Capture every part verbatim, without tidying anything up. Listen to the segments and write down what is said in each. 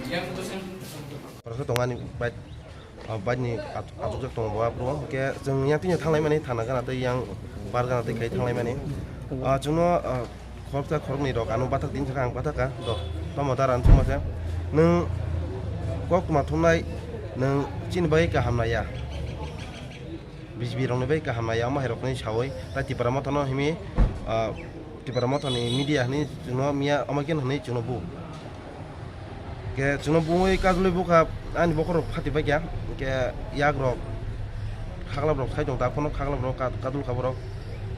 Yang tu sen. Prasa tongani bai, ah, bai ni at-, atukjak tongo bo aphuru. Hwnkhe chwng yang tini thanglai mani thana gana tei yang bar gana tei khai thanglai mani. Ah, chwngno, ah, khoroksa khoroknwi rok ano bathak tini sakha ang bathak ka. Do, tamo dara ang chwngma se. Nwng kok tma thumnai, nwng chini bai kaham naiya. B J P rokni bai kaham naiya, omo hai rokni sawi. Tai Tipra Motha no himi, ah, Tipra Motha ni media hwnwi chwngno miya omo khe hwnwi chwngno bu. Khe chwngno buwi kajlwi bukha ani bokhorok phati paikha, khe yakrok khaklap rok sai tong ta phano khaklap rok ka-, kadul kha borok.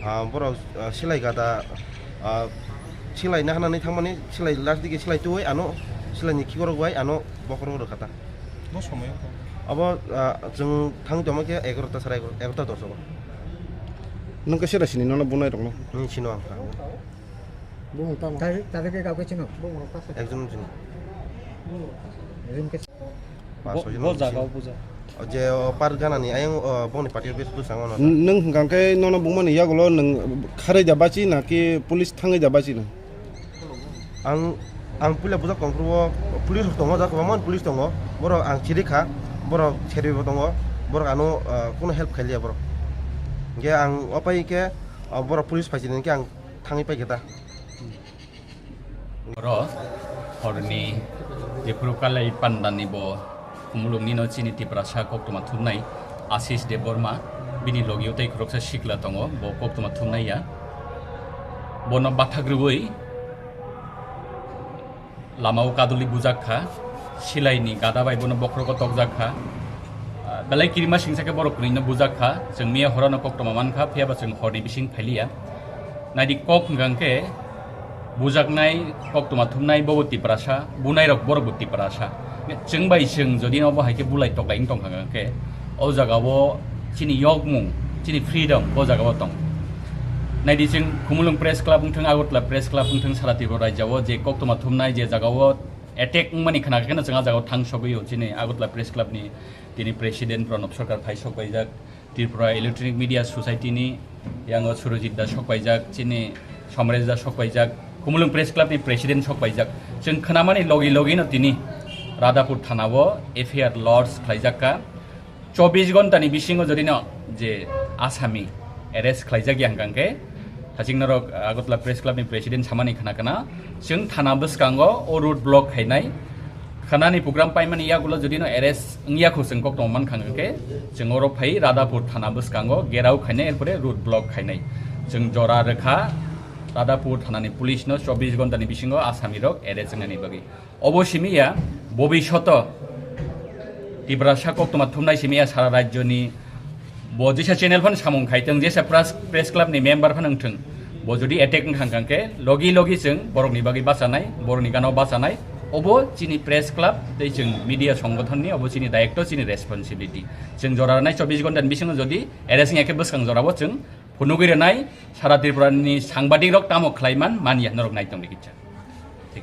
Ah, borok, ah, silai gada, ah, silai nahana nai thangmani silai last digi silai twi ano silai ni khikorok bai ano bokhorok rwkha ta. Bo somoyo kha. Abo, ah, chwng thang tongma khe egarota sara egarota, egarota doso. Nwng khe sera sini nono bunai rokno? Nwng sino ang kha. Bumung tamo? Tari, tari ke kau ke chino? Bumung apa sih? Ekjon chino. Ekjon ke. Bo, bo jaga o puja. O je o par gana ni ayang o bongni party office bwskango no. Nwng hwnkha khe nono bumani yagulo nwng kharwi da bachi na ki police thangwi da bachi na? Ang, ang puila bujak kongkhru o police rok tongo, jak kwbangma police tongo. Borok ang chiri kha, borok serwi bo tongo, borok ano, ah, kuno help khailiya borok. Hwnkhe ang o pai khe, ah, borok police phaisini hwnkhe ang thangwi paikhe ta. Oro horni jephuru kalai pandani bo Khumulwngni no chini Tiprasa koktwma thumnai Ashish Debbarma, bini logio tei khoroksa sikla tongo, bo koktwma thumnai ya. Bono bathak rwui lamao kaduli bujak kha, silaini gada bai bono bokhorogo tokjak kha. Ah, belai kirima singsa khe borok kwnwi no bujak kha, chwng miya horo no koktwma man kha, phiya ba chwng horni bising phailiya. Naidi kok hwnkha khe bujaknai, koktwma thumnai bobo Tiprasa, bunairok borokbo Tiprasa. Chwng bai chwng jodi no bo hai khe bulai toklai wng tongkha hwnkha khe, o jagao chini yokmung, chini freedom bo jagao tong. Naidi chwng Khumulwng Press Club wngthwng, Agartala Press Club wngthwng, sara Tripura rajyao je koktwma thumnai je jagao attack wngmani khna khe no chwng a jagao thang sogwi o chini Agartala Press Club ni tini president Pranab Sarkar phai sok paijak. Tripura Electronic Media Society ni yango Surojit da sok paijak, chini Somresh da sok paijak, Khumulwng Press Club ni president sok paijak. Chwng khnamani logi logi no tini Radhapur thana o F I R lodge khlaijak kha. Chobbish ghonta ni bisingo jodi no je asami arrest khlaijak ya hwnkha khe, Haching norok Agartala Press Club ni president samani khna khna, chwng thana bwskango o road block khainai, khanani program paimani yagulo jodi no arrest wngya kho chwng koktwma mankha hwnkhe, chwng oro phai Radhapur thana bwskango gerao khainai, erpore road block khainai. Chwng jora rwkha Radhapur thanani police no chobbish ghonta ni bisingo asami rok arrest wngnani bagwi. Obo simi ya, bobishoto Tiprasa koktwma thumnai simi ya sara rajyo ni bo jesa channel phan samung khai tong, jesa press, press club ni member phan wngthwng, bo jodi attack wngkha hwnkha khe logi logi chwng borok ni bagwi bachanai, borok ni gana o bachanai, obo chini press club tei chwng media songgothon ni obo chini dayikto, chini responsibility. Chwng jora rwnai chobbish ghonta ni bisingo jodi arrest wngya khe bwskang jora o chwng phunugwi rwnai, sara Tripura ni sangbadik rok tamo khlai man, man ya norok nai tong di kicha. Thik.